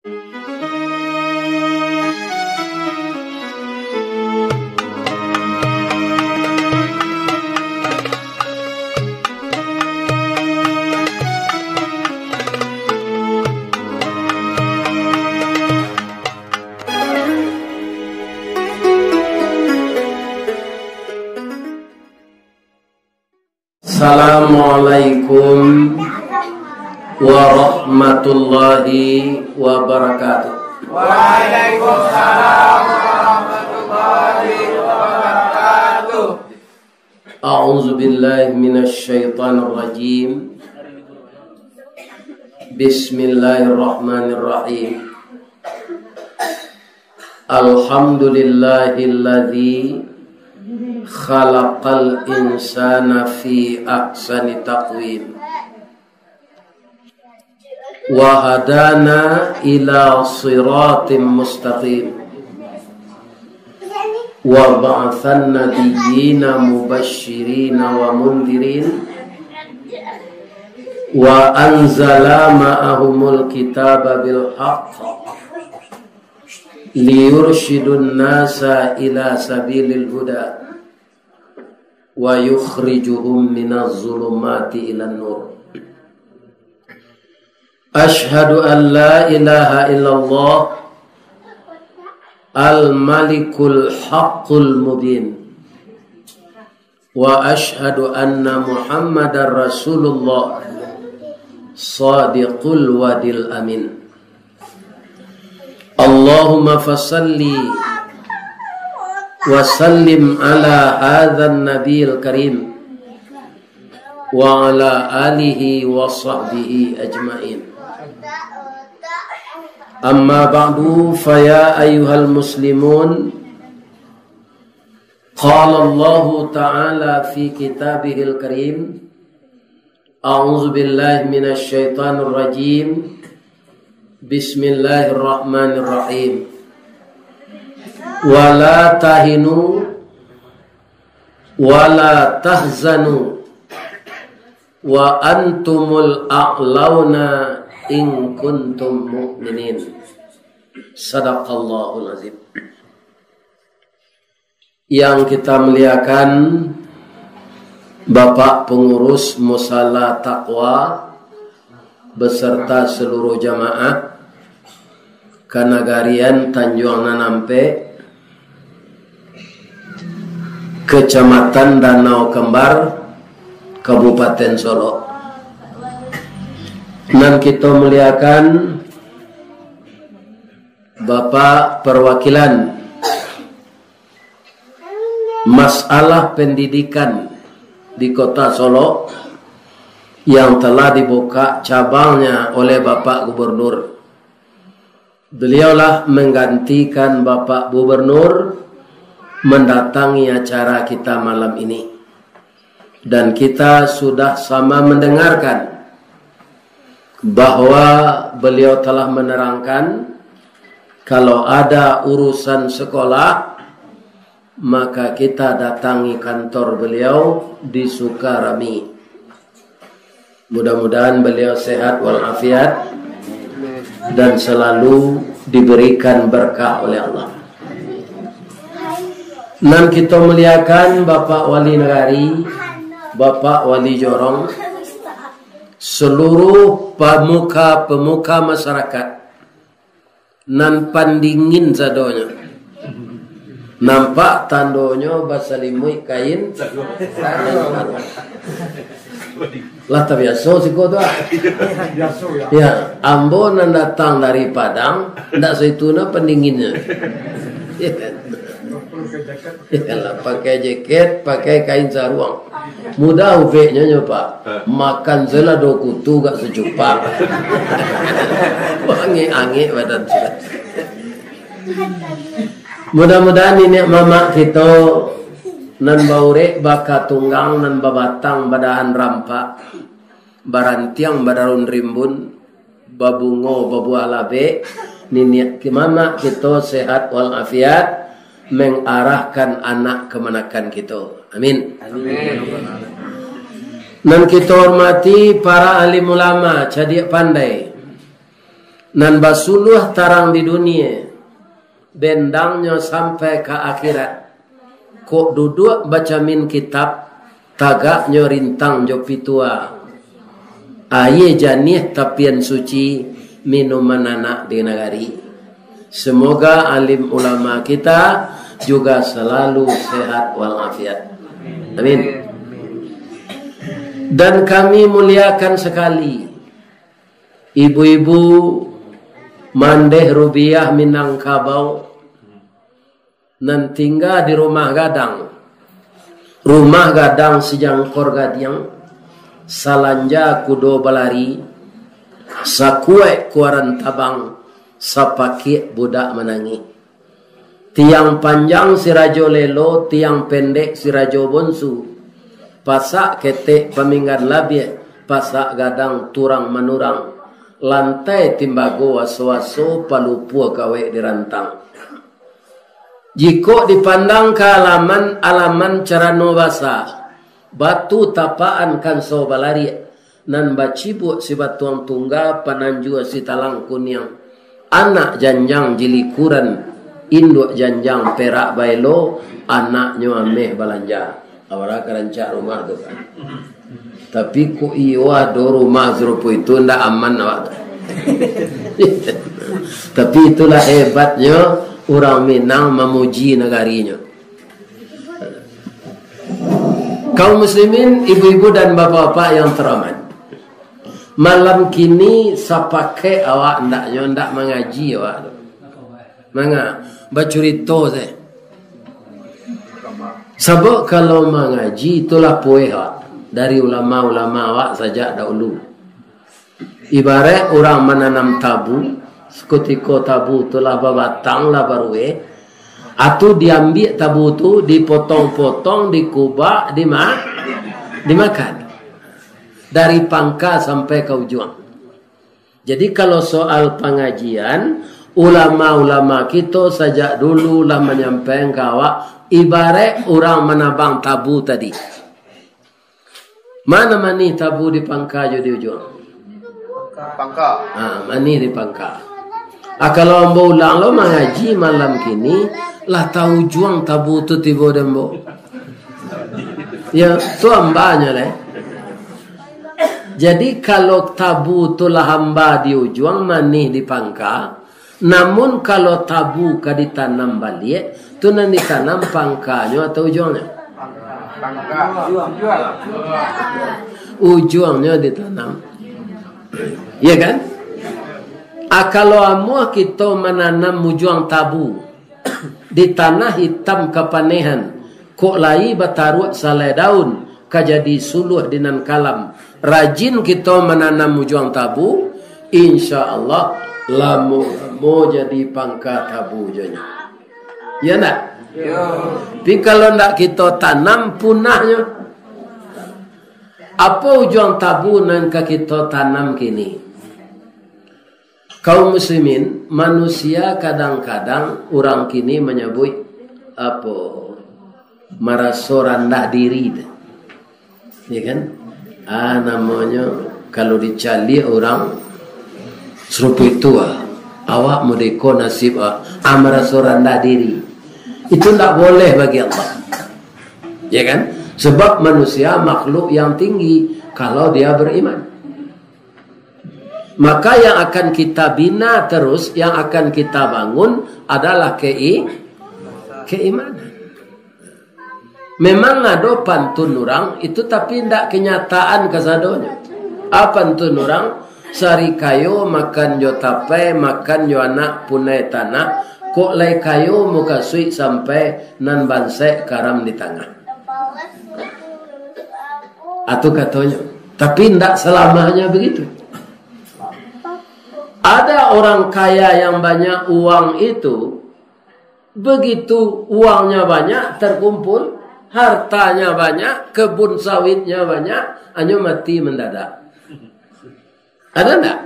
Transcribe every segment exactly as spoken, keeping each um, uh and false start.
Assalamualaikum warahmatullahi wabarakatuh. Waalaikumsalam warahmatullahi wabarakatuh. A'udzubillahi minasyaitonirrajim. Bismillahirrahmanirrahim. Alhamdulillahilladzi khalaqal insana fi ahsani taqwim. Wa hadana ila siratim mustaqim. Wa ba'atsan nabiyyina mubasyirina wa mundzirin. Wa anzala ma'ahumul kitaba bil haqq. Liyursyidun nasa ila sabilil huda. Wa yukhrijuhum minaz zulumati ilan nur. Asyhadu an la ilaha illallah al-malikul haqqul mubin. Wa asyhadu anna Muhammadar Rasulullah shadiqul wadil amin. Allahumma fasalli wa sallim ala hadzan nabiyil karim wa ala alihi wa sahbihi ajmain. Amma ba'du, fa ya ayyuhal muslimun, qala Allahu ta'ala fi kitabihil karim, a'udzubillahi minasyaitonirrajim. Bismillahirrahmanirrahim. Wa la tahinu wa la tahzanu wa antumul a'launa in kuntum mu'minin. Sadaqallahul azim. Yang kita muliakan, Bapak Pengurus Musala Taqwa beserta seluruh jamaah Kanagarian Tanjuang Nan Ampek, Kecamatan Danau Kembar, Kabupaten Solok. Nan kita muliakan, Bapak Perwakilan Masalah Pendidikan di Kota Solok yang telah dibuka cabangnya oleh Bapak Gubernur. Beliaulah menggantikan Bapak Gubernur mendatangi acara kita malam ini. Dan kita sudah sama mendengarkan bahwa beliau telah menerangkan, kalau ada urusan sekolah, maka kita datangi kantor beliau di Sukarami. Mudah-mudahan beliau sehat walafiat dan selalu diberikan berkah oleh Allah. Nan kita muliakan Bapak Wali Nagari, Bapak Wali Jorong, seluruh pemuka-pemuka masyarakat nan pandingin sadonyo. Nampak tandonyo basalimuik kain. Lah tabiaso siko tu, ah. Ya, ambo nan datang dari Padang, ndak saitu nah pandinginnyo. Yalah, pakai jaket, pakai kain saruang. Mudah ubeknyo nyo, Pak. Makan selado kutu gak sacupak. Angek-angek badan sudah. Mudah-mudahan niniak mamak kito nan baurek bakatunggang, nan babatang badahan rampak, barantiang badarun rimbun, babungo babuah labek, niniak ki-, mamak kito sehat walafiat, mengarahkan anak kamanakan kito. Amin. Amin. Nan kito hormati para alim ulama, cadiak pandai, Nan basuluah tarang di dunie, bendangnyo sampai ka akhirat. Kok duduak bacamin kitab, tagaknyo rintang jo pitua. Aie janiah tapian suci, minuman anak di nagari. Semoga alim ulama kita juga selalu sehat walafiat. Amin. Dan kami muliakan sekali ibu-ibu Mandeh Rubiah Minangkabau nan tingga di rumah gadang. Rumah gadang sijangkor gadiang, salanja kudo balari, sakuaik kuaran tabang, sapakiak budak manangih. Tiang panjang si rajo lelo, tiang pendek si rajo bonsu. Pasak ketek paminggan labiah, pasak gadang turang manurang. Lantai timbago aso-aso, palupua kawek dirantang. Jikok dipandang ka alaman, alaman carano basa, batu tapaan kanso balariak, nan bacibuak si batuang tungga, pananjua si talang kuniang. Anak janjang jilikuran, induak janjang perak baelo, anaknyo ameh balanja. Awak ka rancak rumah tu kan. Tapi kok iyo ado rumah sarupo itu, ndak aman awak tu. Tapi itulah hebatnyo urang Minang mamuji nagarinyo. Kaum muslimin, ibu-ibu dan bapak-bapak yang terhormat, malam kini sapakai awak ndaknyo ndak mangaji awak tu. Manga, bacurito saja. Sabab kalau mangaji, itulah pueh awak dari ulama-ulama awak sajak dahulu. Ibarat urang mananam tabu, sakutiko tabu tu lah babatang, lah barueh, atu diambiak tabu tu, dipotong-potong, dikubak, dima-, dimakan. Dari pangka sampai ka ujuang. Jadi, kalau soal pangajian, ulama-ulama kito sajak dulu lah manyampaikan ka awak, ibarat urang manabang tabu tadi. Mana manih tabu di pangka jo di ujuang? Pangka. Ha, manih di pangka. Ah, kalau ambo ulang lo mangaji malam kini, lah taujuang tabu tu tibo di ambo. Ya, tu ambanyo leh. Jadi, kalau tabu tu lah amba di ujuang, manih di pangka, namun kalau tabu ka ditanam baliak, tu nan ditanam pangkanyo atau ujuangnyo? Pangka. Ujuangnyo ditanam. Iya kan? Ah, kalau amuah kito mananam ujuang tabu, di tanah itam kapanehan, kok lai bataruak salai daun, ka jadi suluah di nan kalam. Rajin kito mananam ujuang tabu, insya Allah, lamo-lamo jadi pangka tabu jo nyo. Iya ndak? Tapi kalau ndak kito tanam, punahnyo. Apo ujuang tabu nan ka kito tanam kini? Kaum muslimin, manusia kadang-kadang urang kini manyabuik apo, maraso randah diri tu. Ya kan? Ah, namonyo kalau dicaliak urang sarupo itu, ah, awak mudeko nasib, ah, ah, maraso randah diri. Itu ndak boleh bagi Allah. Ya kan? Sebab manusia makhluk yang tinggi kalau dia beriman. Maka yang akan kita bina terus, yang akan kita bangun adalah kei-, keimanan. Memang ado pantun urang itu, tapi ndak kenyataan kasadonyo. Apa pantun urang? Sari kayo makan jo tapai, makan jo anak punai tanak, kok lai kayo mukasuik sampai nan bansaik karam di tangah. Atu katonyo. Tapi ndak salamanya begitu. Ada orang kaya yang banyak uang itu, begitu uangnya banyak terkumpul, hartanya banyak, kebun sawitnya banyak, hanya mati mendadak. Ada ndak?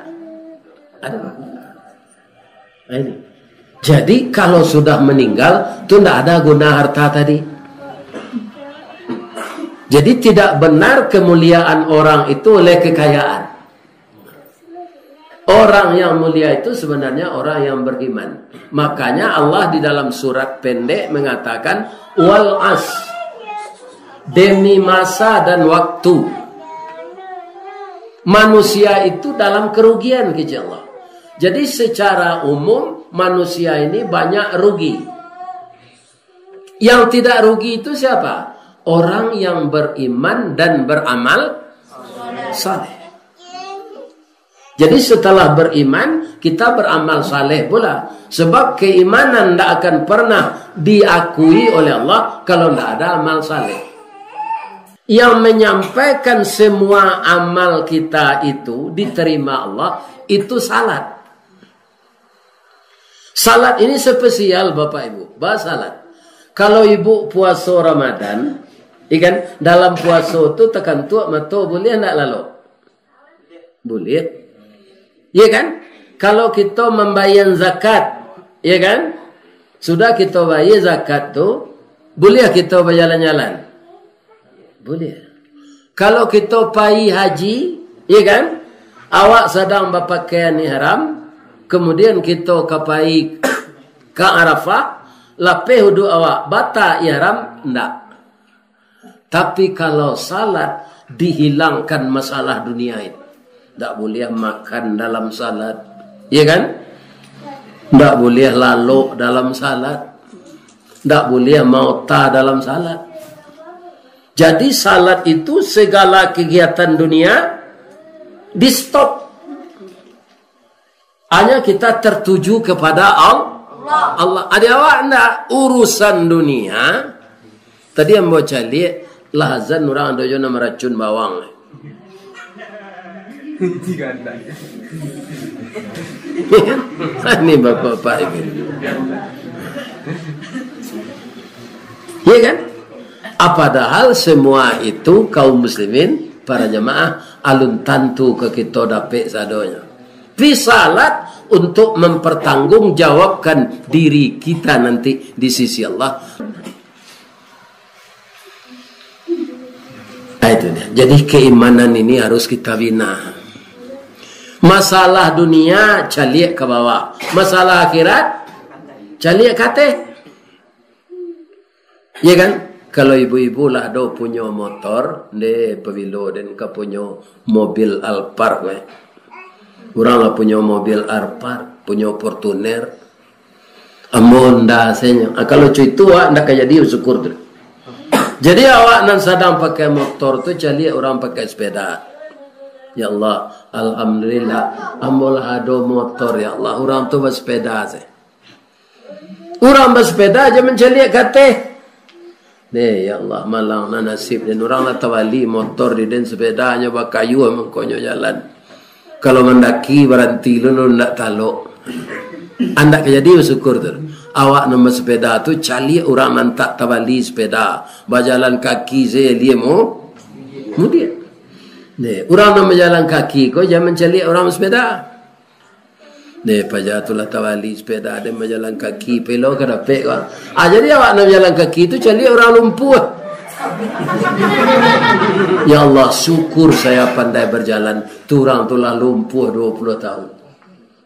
Ada. Nah, ini. Jadi, kalau sudah meninggal, tu ndak ada guna harta tadi. Jadi, tidak benar kemuliaan orang itu oleh kekayaan. Orang yang mulia itu sebenarnya orang yang beriman. Makanya Allah di dalam surat pendek mengatakan, "Wal as." Demi masa dan waktu. Manusia itu dalam kerugian, kecek Allah. Jadi secara umum manusia ini banyak rugi. Yang tidak rugi itu siapa? Orang yang beriman dan beramal saleh. Jadi setelah beriman, kita beramal saleh pula. Sebab keimanan ndak akan pernah diakui oleh Allah kalau ndak ada amal saleh. Yang menyampaikan semua amal kita itu diterima Allah, itu salat. Salat ini spesial, Bapak Ibu. Ba salat. Kalau ibu puaso Ramadan, ikan dalam puaso tu takantuak mato, buliah ndak lalok? Buliah. Iya kan? Kalau kita mambayar zakat, iya kan? Sudah kita bayar zakat tu, buliah kita bajalan-jalan? Buliah. Kalau kita pai haji, iya kan? Awak sadang bapakaian ihram, kemudian kita ka pai ka Arafah, lapeh uduk awak, bata ihram? Ndak. Tapi kalau salat, dihilangkan masalah dunia itu. Ndak buliah makan dalam salat. Iya kan? Ndak buliah lalok dalam salat. Ndak buliah maota dalam salat. Jadi salat itu segala kegiatan dunia di-stop. Hanya kita tertuju kepada Al-, Allah. Adi awak ndak urusan dunia. Tadi ambo caliak, lah azan urang ado jo nan maracun bawang. Ini bapak-bapak ini. Iya kan? Ah, padahal semua itu kaum muslimin, para jamaah, alun tantu ka kito dapek sadonyo. Pi salat untuk mempertanggungjawabkan diri kita nanti di sisi Allah. Ah, itu dia. Jadi keimanan ini harus kita bina. Masalah dunia, caliak ka bawah. Masalah akhirat, caliak ka ateh. Iya kan? Kalau ibu-ibu lah do punyo motor, nde pabilo den ka punyo mobil Alphard, weh. Urang lah punyo mobil Alphard, punyo Fortuner. Ambo ndak, sainyo. Ah, kalau cuy tu, awak ndak ka jadi basyukur tu. Jadi awak nan sadang pakai motor tu, caliak urang pakai sepeda. Ya Allah, alhamdulillah, ambo lah ado motor, ya Allah, urang tu basepeda se. Urang basepeda aja mancaliak ka ateh. Deh, ya Allah, malang nah nasib den. Urang lah tabali motor di den, sepedanyo bakayu mangkonyo jalan. Kalau mandaki baranti lu, lu ndak talok. Andak ka jadi basyukur tu. Awak nan basepeda tu caliak urang nan tak tabali sepeda. Bajalan kaki sajo lia mo-, mudiak. Deh, urang nan bajalan kaki ko jan mancaliak urang basepeda. Deh, paja tu lah tabali sepeda, den bajalan kaki, pelo ka dapek ko. Ah, jadi awak nan bajalan kaki tu caliak urang lumpuah. Ya Allah, syukur saya pandai berjalan, tu urang tu lah lumpuah dua puluh tahun.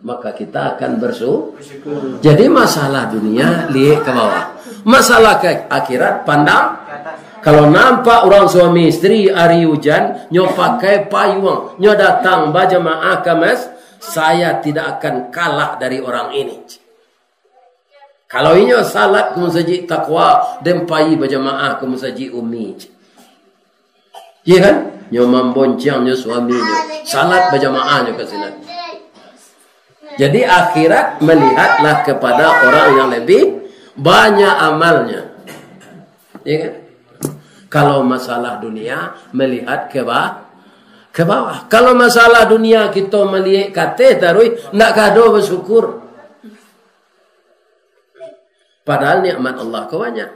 Maka kita akan bersu-, jadi masalah dunia, liek ka bawah. Masalah ke akhirat, pandang. Kalau nampak urang suami isteri ari ujan, nyo pakai payuang, nyo datang bajamaah ka mas-, saya tidak akan kalah dari orang ini. Kalau inyo salat ka masajik Taqwa, den pai bajamaah ka masajik Umi. Iya kan? Nyo mambonciang nyo suaminyo, salat bajamaah nyo ka sinan. Jadi akhirat melihatlah kepada orang yang lebih banyak amalnya. Iya kan? Kalau masalah dunia, melihat ke ba-, ke bawah. Kalau masalah dunia, kito maliek ka ateh taruih, ndak ka ado basyukur. Padahal nikmat Allah ko banyak.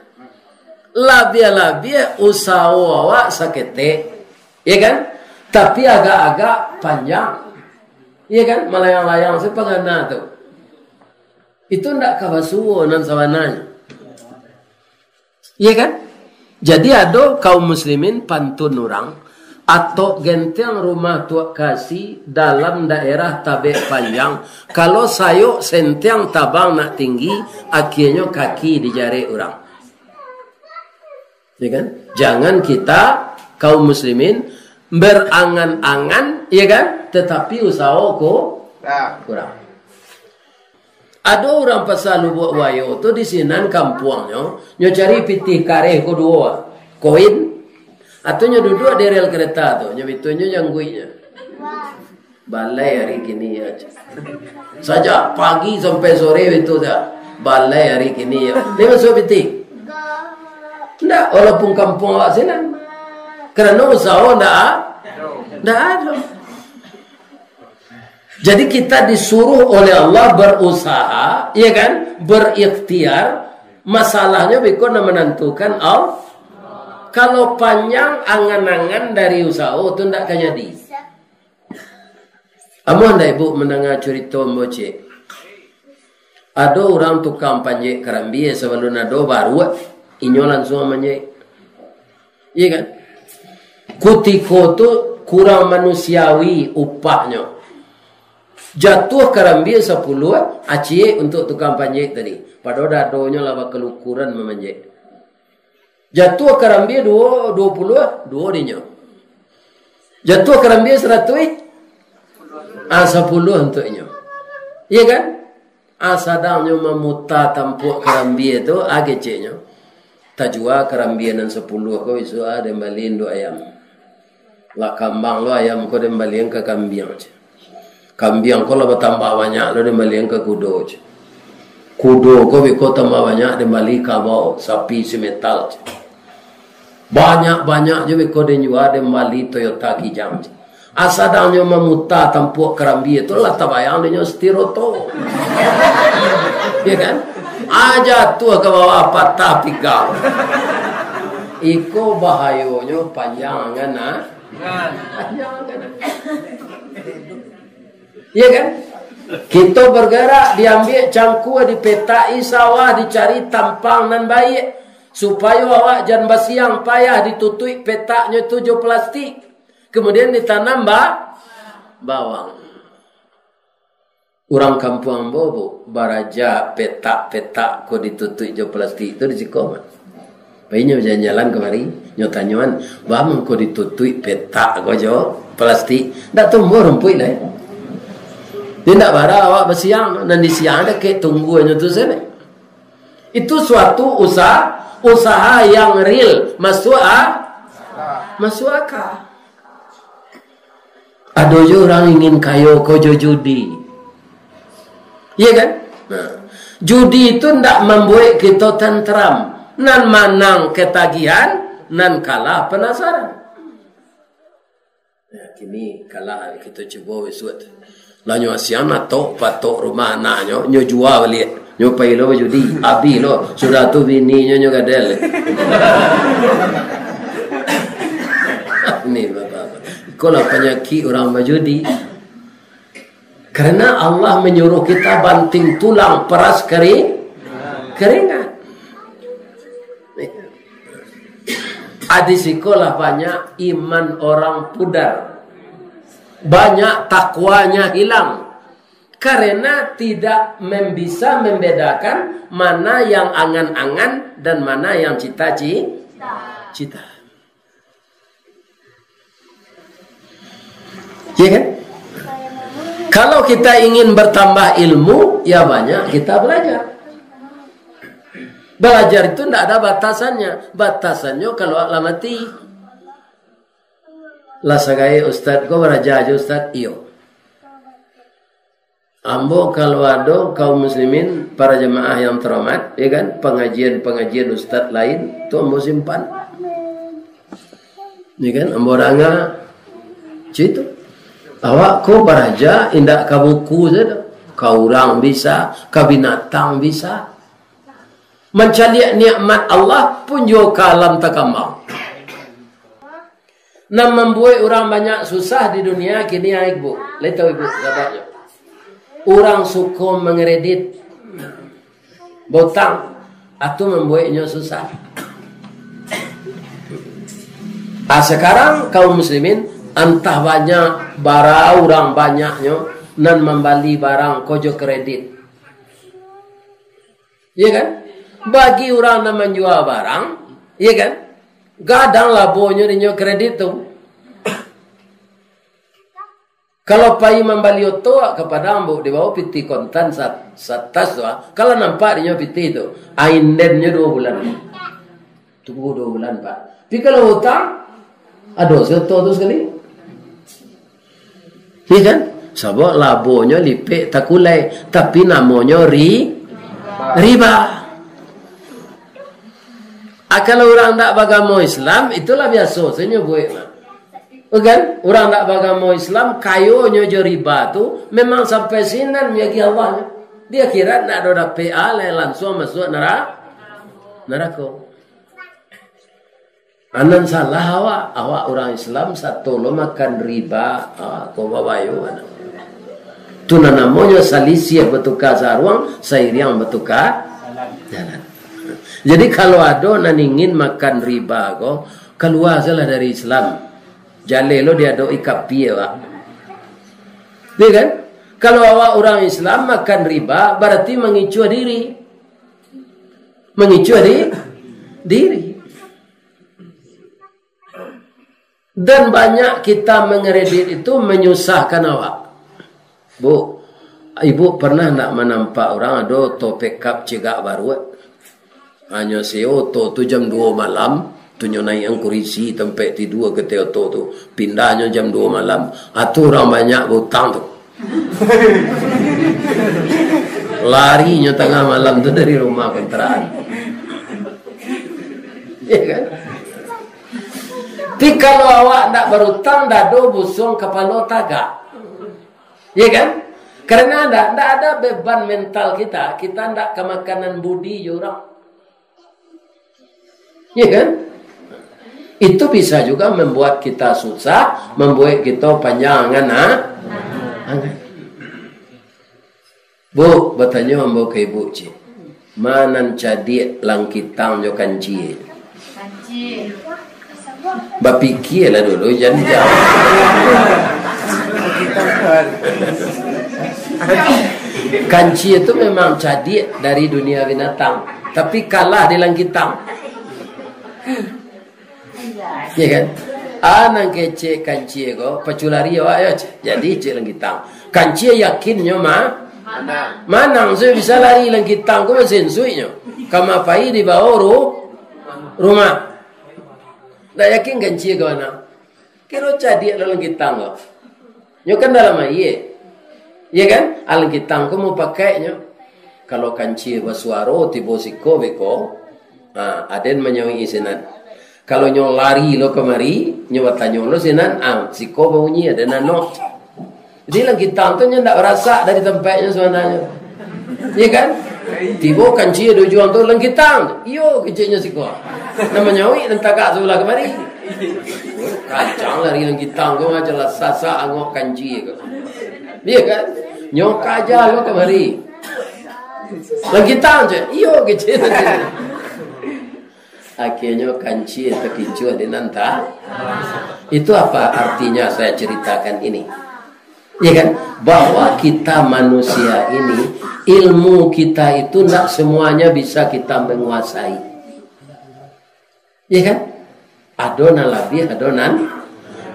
Labiah-labiah usaho awak saketek, iya kan? Tapi agak-agak panjang. Iya kan? Malayang-layang se pangana tu. Itu ndak ka basuo nan sabananyo. Iya kan? Jadi ado kaum muslimin pantun urang, Atok genteng rumah Tuak Kasi dalam daerah Tabek Panjang. Kalau sayok sentiang tabang nak tinggi, akienyo kaki dijarek urang. Ya kan? Jangan kita, kaum muslimin, berangan-angan, ya kan? Tetapi usaho ko kurang. Ado urang pasar Lubuak Buayo tu di sinan kampuangnyo, nyo cari pitih kareh ko duo, koin, atau nyo duduak di rel kereta tu, nyo bitunyo jangguiknyo. Balai hari kini ya. Sajak pagi sampai sore itu dah. Balai hari kini ya. Dia masuk pitih. Ndak, walaupun kampung awak sinan. Karena usaha ndak, ndak ada. Jadi kita disuruh oleh Allah berusaha, ya kan? Berikhtiar. Masalahnya beko nan menentukan Allah. Kalau panjang angan-angan dari usaha tu ndak ka jadi. Amuah ndak ibu mandanga curito ambo ciek? Ado urang tukang panjek karambia, sabalun ado baruak, inyo lansuang manjek. Iya kan? Kutiko tu kurang manusiawi upahnyo. Jatuah karambia sapuluah, aciek untuak tukang panjek tadi. Padahal dadonyo lah bakalukuran mamanjek. Jatuah karambia duo, duo puluah, duo dinyo. Jatuah karambia saratuih, ah, sapuluah untuak inyo. Iya kan? Ah, sadang nyo mamuta tampuak karambia tu, ah, keceknyo. Tajua karambia nan sapuluah ko, isuak ah, den bali induak ayam. Lah kambang lo ayam ko, den balian ka kambiang, ceh. Kambiang ko lah batambah banyak lo, den balian ka kudo, ceh. Kudo ko beko tambah banyak, den bali kabau, sapi si metal, ceh. Banyak-banyak jo beko den jua, den bali Toyota Kijang, ceh. Asadang nyo mamuta tampuak karambia tu, lah tabayang dek nyo setir oto. Ya kan? Ah, jatuah ka bawah, patah pinggang. Iko bahayonyo panjang angan, ah. Iya kan? Kito bergerak, diambiak cangkua, dipetaki sawah, dicari tampang nan baiak, supayo awak jan basiang payah, ditutuik petaknyo tu jo plastik, kemudian ditanam ba-, bawang. Urang kampuang ambo, Bu, baraja petak-petak ko ditutuik jo plastik tu di siko mah. Pai nyo jalan-jalan kamari, nyo tanyoan, "Baa mangko ditutuik petak ko jo plastik? Ndak tumbuah rumpuik lai." Jadi ndak bara awak basiang, nan disiang dakek tungguanyo tu sajo. Itu suatu usaha, usaha yang real, masuk a-, masuk akal. Ado jo urang ingin kayo ko jo judi. Iya kan? Nah, judi itu ndak mambuek kito tenteram. Nan manang ketagihan, nan kalah penasaran. Nah, kini kalah, kito cubo bisuak tu. Lah nyo asiang atok patok rumah anaknyo, nyo jua baliak. Nyo pai lo bajudi, abih lo. Sudah tu bininyo nyo gadel. Ni bapak-bapak. Ikolah panyakik urang bajudi. Karena Allah menyuruh kita banting tulang, peras kering-, keringat. Ah, di sikolah banyak iman orang pudar. Banyak takwanya hilang. Karena tidak mem-, bisa membedakan mana yang angan-angan dan mana yang cita-ci-, cita. Iya kan? Kalau kita ingin bertambah ilmu, ya banyak kita belajar. Belajar itu ndak ada batasannya. Batasannyo kalau lah mati. Lah sagai ustaz ko baraja jo ustaz, iyo. Ambo kalau ado kaum muslimin, para jamaah yang terhormat, ya kan, pengajian-pengajian ustaz lain, tu ambo simpan. Ya kan, ambo ranga. Cito. Awak ko baraja indak ka buku sajo. Ka urang bisa, ka binatang bisa. Mancaliak nikmat Allah pun juo ka alam takambang. Nan mambuek urang banyak susah di dunia kini, ah, Ibu. Lai tahu Ibu sababnyo? Urang suko mangredit, bautang, atu mambueknyo susah. Ah, sekarang kaum muslimin, antah banyak bara urang banyaknyo nan mambali barang ko jo kredit. Iya kan? Bagi urang nan manjua barang, iya kan? Gadang labonyo dinyo kredit tu. Kalau pai mambali oto ka Padang, bu, dibawa pitih kontan sat-, satas tu, ah. Kalau nampak dinyo pitih tu, ah, indennyo duo bulan. Tunggu duo bulan, Pak. Tapi kalau utang, ado se oto tu sakali. Iya kan? Sabab labonyo lipek takulai, tapi namonyo ri-, riba. Ah, kalau urang ndak bagamo Islam, itulah biaso se nyo buek mah. Kan? Urang ndak bagamo Islam, kayonyo jo riba tu, memang sampai sinan miagiah Allah. Di akhirat ndak ado dapek alai, lansuang masuak nara-, narako. Anan salah awak, awak urang Islam sato lo makan riba, ah, ko babayo anak. Tu nan namonyo salisiah batuka saruang, sairiang batuka jalan. Jadi, kalau ado nan ingin makan riba ko, kalua sajolah dari Islam. Jaleh lo diadok-i kapia, Pak. Iya kan? Kalau awak urang Islam makan riba, barati mangicuah diri. Mangicuah di-, diri. Dan banyak kita mangredit itu manyusahkan awak. Bu, ibu pernah ndak manampak urang ado oto pickup cegak baruak? Hanyo sewa oto tu jam duo malam, tu nyo naiakan kurisi tampek tidua ka ateh oto tu, pindahnyo jam duo malam. Ah, tu urang banyak bautang tu. Larinyo tangah malam tu dari rumah kontrakan. Iya kan? Tapi kalau awak ndak barutang, dado busuang, kapalo tagak. Iya kan? Karena ndak, ndak ada beban mental kita, kita ndak kamakanan budi jo urang. Iya kan? Itu bisa juga membuat kita susah, membuat kita panjang angan, ha? Angan. Bu, batanyo ambo ka ibu, cik. Ma nan cadiak langkitang jo kancie? Kancie. Bapikialah dulu, jan jawab. Kancie tu memang cadiak dari dunia binatang, tapi kalah di langkitang. Iya kan? Ah, nan kecek kancie ko, pacu lari awak yo, cek. Jadi, cek langkitang. Kancie yakinnyo ma-, manang. Manang, so bisa lari langkitang ko, masin suiknyo. Kama pai dibawa ru-, rumah. Ndak yakin kancie ko manang. Kiro cadiak dalam langkitang ko. Nyo kan dalam aia. Iya kan? Alang kitang ko mupakaiknyo. Kalau kancie basuaro tibo siko beko, ha, aden manyauik sinan. Kalau nyo lari lo kamari, nyo batanyo lo sinan, ah, siko babunyi, aden anok. Jadi, alang kitang tu nyo ndak barasak dari tampeknyo sabananyo. Iya kan? Tibo kancie di ujuang tu, "Alang kitang." "Iyo," keceknyo siko. Nan manyauik nan tagak sabalah kamari. Kacang lari alang kitang ko, macam lah sasak angok kancie ko. Iya kan? Nyo kaja lo kamari. "Alang kitang," cek. "Iyo," kecek. Akhirnyo kancie takicuah di nan ta-, itu apa artinya saya ceritakan ini? Ya kan? Bahwa kita manusia ini, ilmu kita itu ndak semuanya bisa kita menguasai. Ya kan? Ado nan labiah, ado nan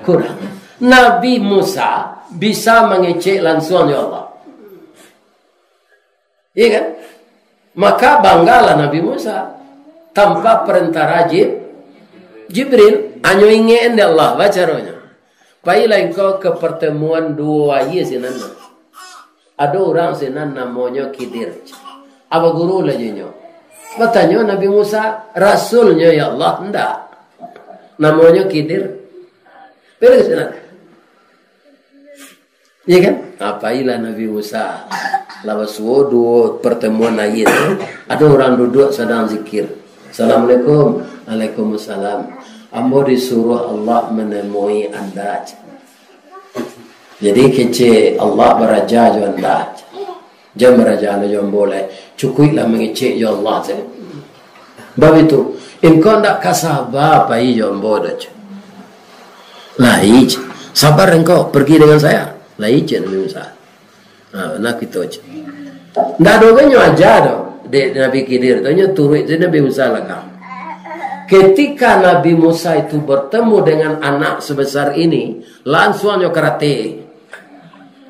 kurang. Nabi Musa bisa mangecek lansuang jo Allah. Iya kan? Maka banggalah Nabi Musa tanpa perantara Jib-, Jibril. Hanyo ingek dek Allah, bacaronyo. Pailah engkau ka partamuan duo aia sinan. Ado urang sinan namonyo Khidir. Apo guru lah jo inyo? Batanyo Nabi Musa, "Rasulnyo, ya Allah?" "Ndak." "Namonyo Khidir." Pailah ka sinan. Iya kan? Ah, pailah Nabi Musa. Lah basuo duo partamuan aia tu, ado urang duduak sadang zikir. "Assalamualaikum." "Waalaikumsalam." "Ambo disuruah Allah manemui anda." Jadi, kecek Allah baraja jo anda. Jan baraja lo jo ambo lai. Cukuiklah mangecek jo Allah sajo. Bab itu, engkau ndak ka saba pai jo ambo doh, cek. Lai, sabar engkau, pergi dengan saya. Lai, cek Nabi Musa. Ha, nah, gitu aja. Ndak ado nyo aja doh, dek Nabi Khidir tu, nyo turuik tu Nabi Musa lah kan. Ketika Nabi Musa itu bertemu dengan anak sebesar ini, langsung nyo karate.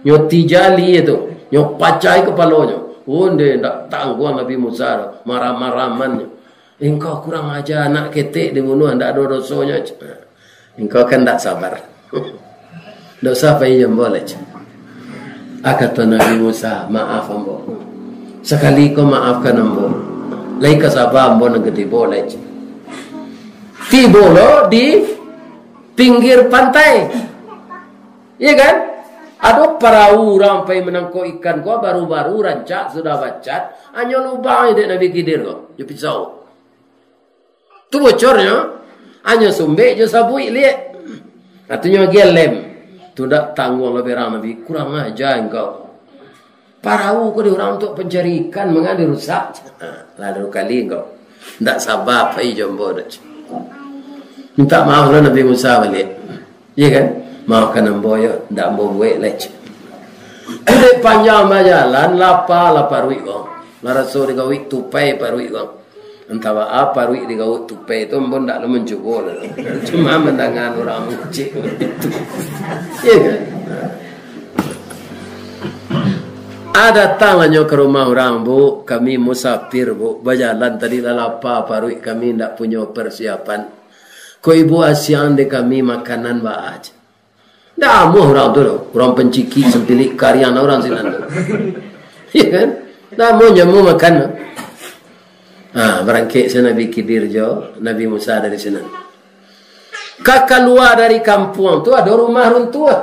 Nyo tijali itu, nyo pacai kepalonyo. Onde ndak tangguang Nabi Musa tu, marah-maraman. Engkau kurang aja, anak ketek dibunuah, ndak ado dosonyo. Engkau kan ndak sabar. Ndak usah pai jo ambo lai. Ah, kato Nabi Musa, "Maaf ambo. Sakali ko maafkan ambo. Lai ka saba ambo nan ka tibo lai." Tibo lo di pinggir pantai. Iya kan? Ado parahu urang pai manangkok ikan ko, baru-baru rancak sudah bacat, hanyo lubang dek Nabi Khidir ko, jo pisau. Tu bocornyo, hanyo sumbek jo sabuik liek. Katonyo agiah lem. Tu ndak tangguang lo berang Nabi, kurang aja engkau. Parahu ko di urang untuak pancari ikan, manga dirusak. Ha, lalu kali engkau. Ndak sabar pai jo ambo doh. Minta maaf lah Nabi Musa baliak. Iya kan? Maafkan ambo yo, ndak ambo buek lai. Kulik panjang bajalan, lapa lah paruik ko. Lah raso digawik tupai paruik ko. Antah baa paruik digawik tupai tu, ambo ndak lo mancubo lah. Cuma mandanga urang mangecek. Iya kan? Ah, datang lah nyo ka rumah urang, "Bu, kami musafir, Bu. Bajalan tadi lah lapa paruik kami, ndak punyo persiapan. Ko ibu asiang dek kami makanan baa?" Ndak amuah urang tu doh. Urang pancikik, sampilik kariang urang sinan tu. Iya kan? Ndak amuah nyo makan tu. Ha, barangkek se Nabi Khidir jo Nabi Musa dari sinan. Ka kalua dari kampuang tu ado rumah runtuah.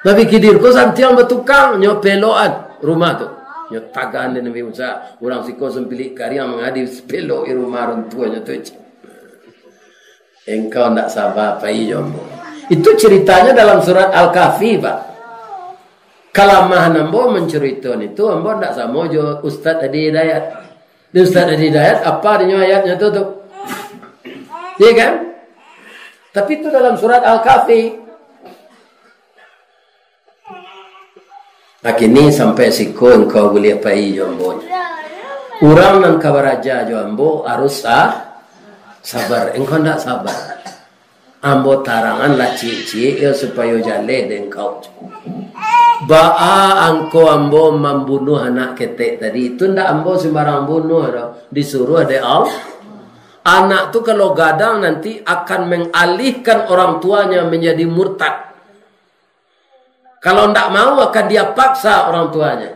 Nabi Khidir ko santiang batukang, nyo pelokan rumah tu. Nyo tagahan dek Nabi Musa, urang siko sampilik kariang manga dipeloki rumah runtuahnyo tu. Engkau ndak sabar pai jo ambo. Itu ceritanyo dalam surat Al-Kahfi, Pak. Kalamahan ambo mancarito itu, ambo ndak samo jo Ustaz Adi Hidayat. Di Ustaz Adi Hidayat, apa adonyo ayatnyo tu, tu? Iya kan? Tapi itu dalam surat Al-Kahfi. Nah, kini sampai siko engkau buliah pai jo ambo. Urang nan ka baraja jo ambo harus sa-, sabar. Engkau ndak sabar. Ambo tarangan lah ciek-ciek yo supayo jaleh dek engkau. Baa angko ambo mambunuah anak ketek tadi? Itu ndak ambo sembarang bunuah doh. Disuruah dek Allah. Anak tu kalau gadang nanti akan mengalihkan orang tuanya menjadi murtad. Kalau ndak mau, akan dia paksa orang tuanya.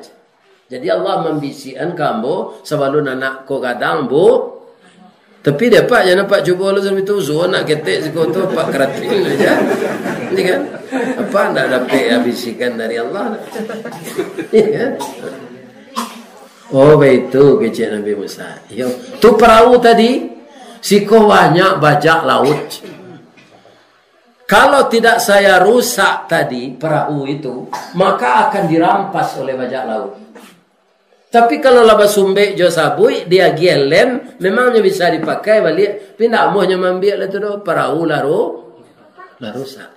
Jadi Allah mambisikkan ka ambo, sabalun anak ko gadang, Bu. Tapi dapek jan dapek cubo lo sampai tu, suruah anak ketek siko tu, pak karatin aja. Ini kan? Apa ndak dapek bisikan dari Allah? Iya kan? Oh, baitu kecek Nabi Musa. Iyo. Tu perahu tadi, siko banyak bajak laut. Kalau tidak saya rusak tadi perahu itu, maka akan dirampas oleh bajak laut. Tapi kalau lah basumbek jo sabuik, diagiah lem, memangnyo bisa dipakai baliak, tapi ndak amuahnyo maambiak lah tu doh, perahu lah ru-, lah rusak.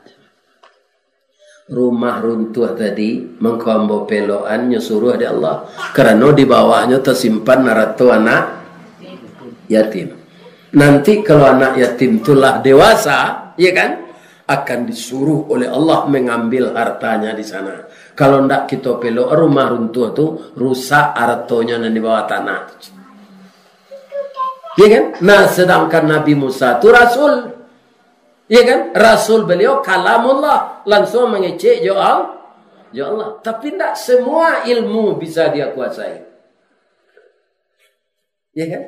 Rumah runtuah tadi, mangko ambo pelokan nyo suruah dek Allah, karano di bawahnyo tasimpan arato anak yatim. Nanti kalau anak yatim tu lah dewasa, ya kan, akan disuruh oleh Allah mengambil hartanya di sana. Kalau ndak kito pelok, rumah runtuah tu rusak, aratonyo nan di bawah tanah tu. Ya kan? Nah, sedangkan Nabi Musa tu rasul. Ya kan? Rasul beliau kalamullah, langsung mangecek jo Al-, jo Allah. Tapi ndak semua ilmu bisa dia kuasai. Ya kan?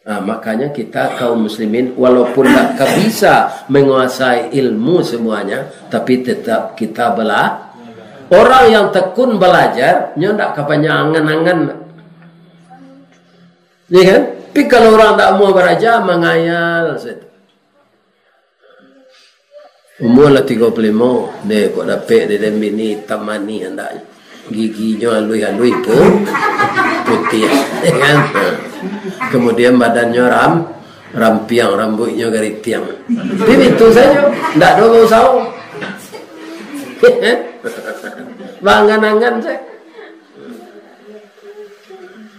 Nah, makanya kita kaum muslimin, walaupun ndak ka bisa menguasai ilmu semuanya, tapi tetap kita bela-, orang yang tekun belajar, nyo ndak ka panjang angan-angan. Ya kan? Tapi kalau orang ndak mau belajar, mangayal saja. Umur lah tigo puluh limo, deh, kok dapek dek den bini itam manih andak. Giginyo aluih-aluih pu-, putiah, ya kan? Kemudian badannyo ram-, Rampiang rambuiknyo garitiang. Tapi itu sajo, ndak ado bausaho. Baangan-angan sajo.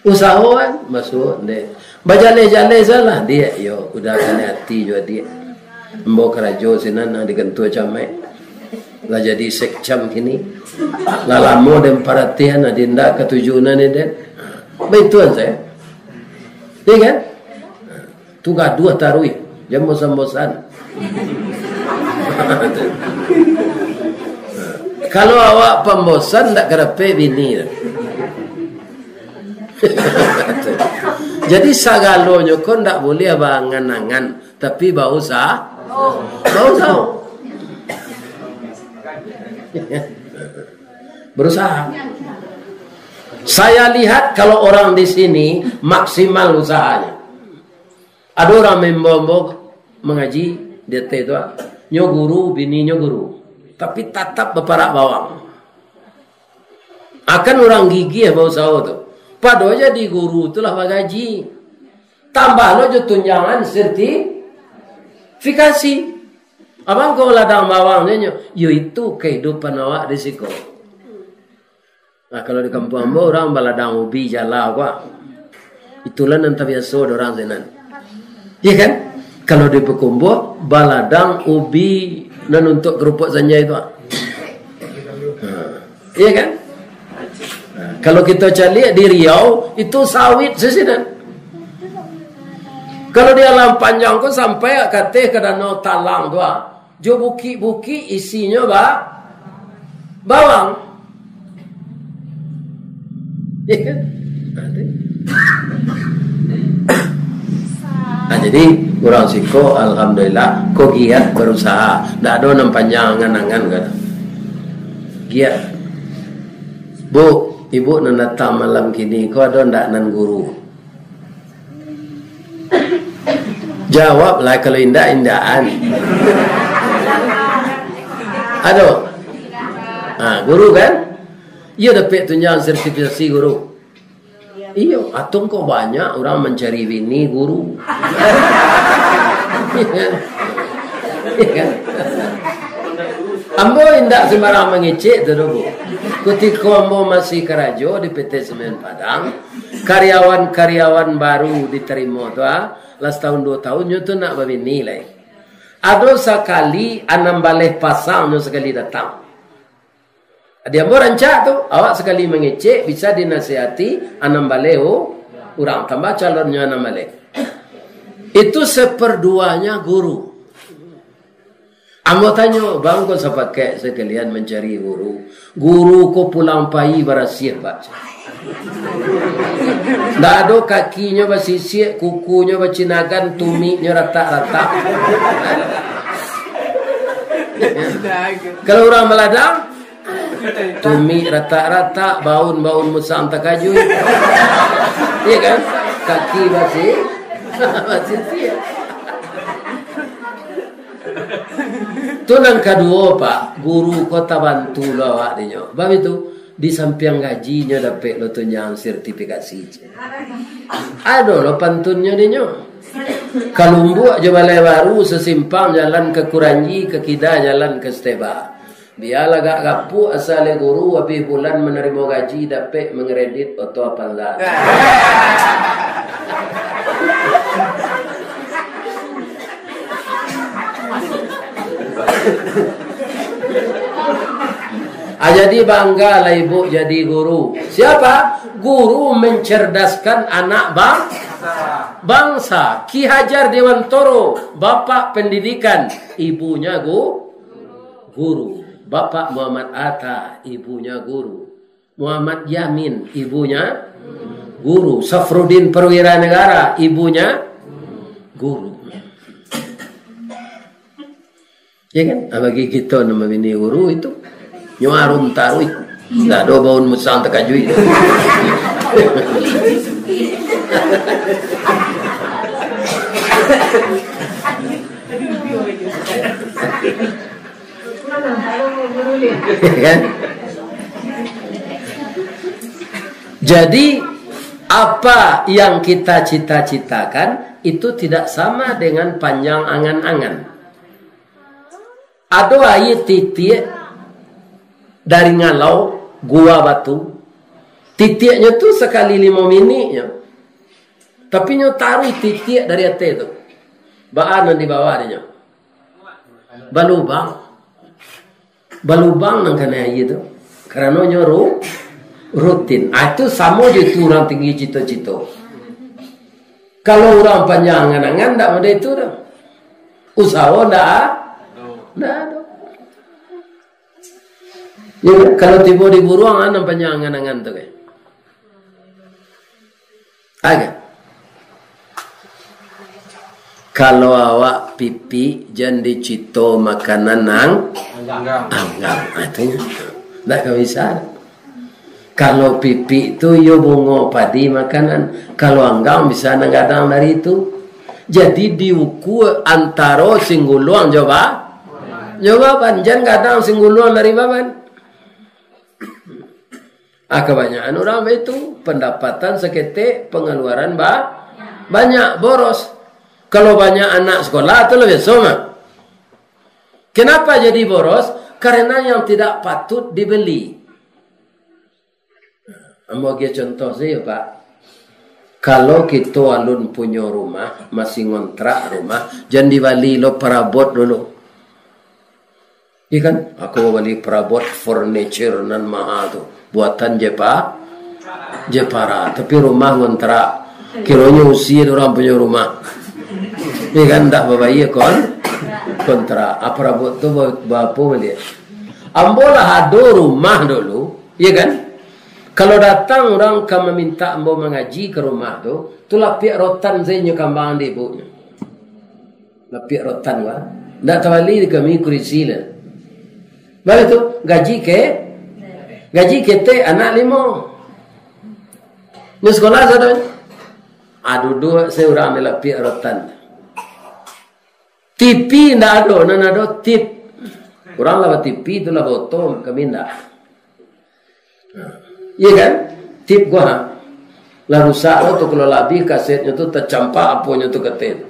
Usaho kan, masuak, dek. Bajaleh-jaleh salah, diak, yo, udah kanai ati juo, diak. Ambo karajo sinan, nah, di kantua camat. Lah jadi sekcam kini. Lah lamo den paratian, nah, di indak katuju nan ni, den. Baituan sajo. Iya kan? Tu gaduah taruih, jan bosan-bosan. Kalau awak pambosan, ndak ka dapek bini tu. Jadi sagalonyo ko ndak buliah baangan-angan, tapi bausaha. Bausaha. Berusaha. Saya lihat kalau orang di sini maksimal usahanya. Ado urang maimbau-imbau mangaji di ateh tu, ah. Nyo guru, bininyo guru. Tapi tatap baparak bawang. Akan urang gigiah bausaho tu. Pado jadi guru tu lah bagaji. Tambah lo jo tunjangan sertifikasi. Abang ko ladang bawang, nyo. Yo itu kahidupan awak di siko. Nah, kalau di kampuang ambo, urang baladang ubi jala ko. Itulah nan tabiaso di urang sinan. Iya kan? Kalau di Pakumbuah, baladang ubi nan untuak kerupuk sanjai tu. Nah, iya kan? Nah, kalau kita caliak di Riau, itu sawit sisinan. Kalau di Alam Panjang ko sampai ka ateh ka Danau Talang tu, ah. Jo bukik-bukik isinyo ba-, bawang. Iya kan? Nah, jadi, urang siko, alhamdulillah, ko giat barusaha. Ndak ado nan panjang angan-angan, kan. Giat. Bu, ibu nan datang malam kini, ko ado ndak nan guru? Jawablah, kalau indak, indakan. Ado? Ah, guru kan? Iyo dapek tunjangan sertifikasi guru. Iyo, atau ko banyak urang mancari bini guru. Iya kan? Iya kan? Ambo indak sembarang mangecek tu doh, Bu. Kutiko ambo masih karajo di P T Semen Padang, karyawan-karyawan baru ditarimo tu, ah, lah satahun duo tahun nyo tu nak babini lai. Ado sakali anam baleh pasang nyo sakali datang. Di ambo rancak tu, awak sakali mangecek bisa dinasihati anam baleh u-, urang, tambah calonnyo anam baleh. Itu seperduanya guru. Ambo tanyo, "Bang, ko sapakek sakalian mancari guru? Guru ko pulang pai barasiah, Pak." Ndak ado kakinyo basisiak, kukunyo bacinagan, tumiknyo ratak-ratak. Kalau urang baladang, tumik ratak-ratak, baun-baun musang takajuik. Iya kan? Kaki basi-, basisiak. Tu nan kaduo, Pak, guru ko tabantu lo awak dinyo. Bab itu, di sampiang gaji nyo dapek lo tunjangan sertifikasi. Ado lo pantunnyo dinyo. Kalumbuak jo Balai Baru sasimpang jalan ka Kuranji, ka kida jalan ka Steba. Bialah gak gapuak asa leh guru, abih bulan manarimo gaji dapek mangredit oto Avanza. Ah, jadi banggalah ibu jadi guru. Siapa? Guru mencerdaskan anak bang-, bangsa. Ki Hajar Dewantoro, bapak pendidikan, ibunya gu-, guru. Bapak Muhammad Atta, ibunya guru. Muhammad Yamin, ibunya guru. Safrudin Perwira Negara, ibunya guru. Ya kan? Ah, bagi kito nan mambini guru itu, nyo arum taruih. Ndak ado baun musang takajuik. Ya kan? Jadi, Apa yang kita cita-citakan itu tidak sama dengan panjang angan-angan. Ado aia titiak dari Ngalau, Gua Batu. Titiaknyo tu sakali limo miniknyo. Tapi nyo taruih titiak dari ateh tu. Baa nan di bawah dinyo? Balubang. Balubang nan kanai aia tu. Karano nyo ru-, rutin. Ah, itu samo jo itu urang tinggi cito-cito. Kalau urang panjang angan-angan, ndak model itu doh. Usaho ndak a-, ndak ado. Ya, kalau tibo di buruang, ah, nan panjang angan-angan tu, kan? Agak. Kalau awak pipik, jan dicito makanan nan anggang. Anggang, artinyo, ndak ka bisa. Kalau pipik tu, iyo bungo padi makanan. Kalau anggang, bisa nan gadang dari itu. Jadi, diukua antaro singguluang jo ba-, jo baban. Jan gadang singguluang dari baban. Ah, kabanyakan urang baitu, pandapatan saketek, pangaluaran ba-, banyak, boros. Kalau banyak anak sakolah, tu lah biaso mah. Kenapa jadi boros? Karena yang tidak patut dibeli. Ambo agiah contoh sajo, Pak. Kalau kito alun punyo rumah, masih ngontrak rumah, jan dibali lo parabot dulu. Iya kan? Aku bali parabot furniture nan maha tu. Buatan Jepa-, Jepara. Tapi rumah ngontrak. Kironyo usia urang punyo rumah. Iya kan? Ndak babayia kon-, kontrak. Ah, parabot tu ba-, baapo baliak? Ambo lah ado rumah dulu. Iya kan? Kalau datang urang ka maminta ambo mangaji ka rumah tu, tu lapiak rotan sajo kambang di ibunyo. Lapiak rotan, wah. Ndak tabali di kami kurisi lah. Bali tu, gaji ke-, gaji ketek anak limo. Ni sakolah sadonyo. Ah, duduak se urang di lapiak rotan. T V ndak ado, nan ado tip. Urang lah ba-T V tu lah baoto, kami ndak. Iya kan? Tip gua. Lah rusak lo tu, kalau lah abih kasetnyo tu, tacampak aponyo tu katen.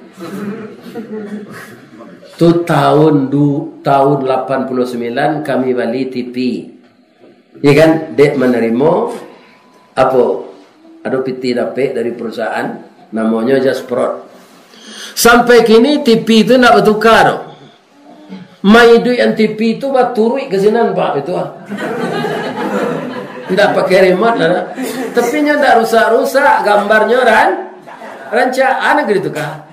Tu tahun du-, tahun lapan puluh sembilan kami bali T V. Iya kan? Dek manarimo, apo? Ado pitih dapek dari perusahaan, namonyo Jasprot. Sampai kini T V tu ndak batuka doh. Maiduikan T V tu baturuik ka sinan, Pak, itu ah. Ndak pakai remote lah, dah. Tapi nyo ndak rusak-rusak, gambarnyo ran-, rancak, ah, nagari tu kah?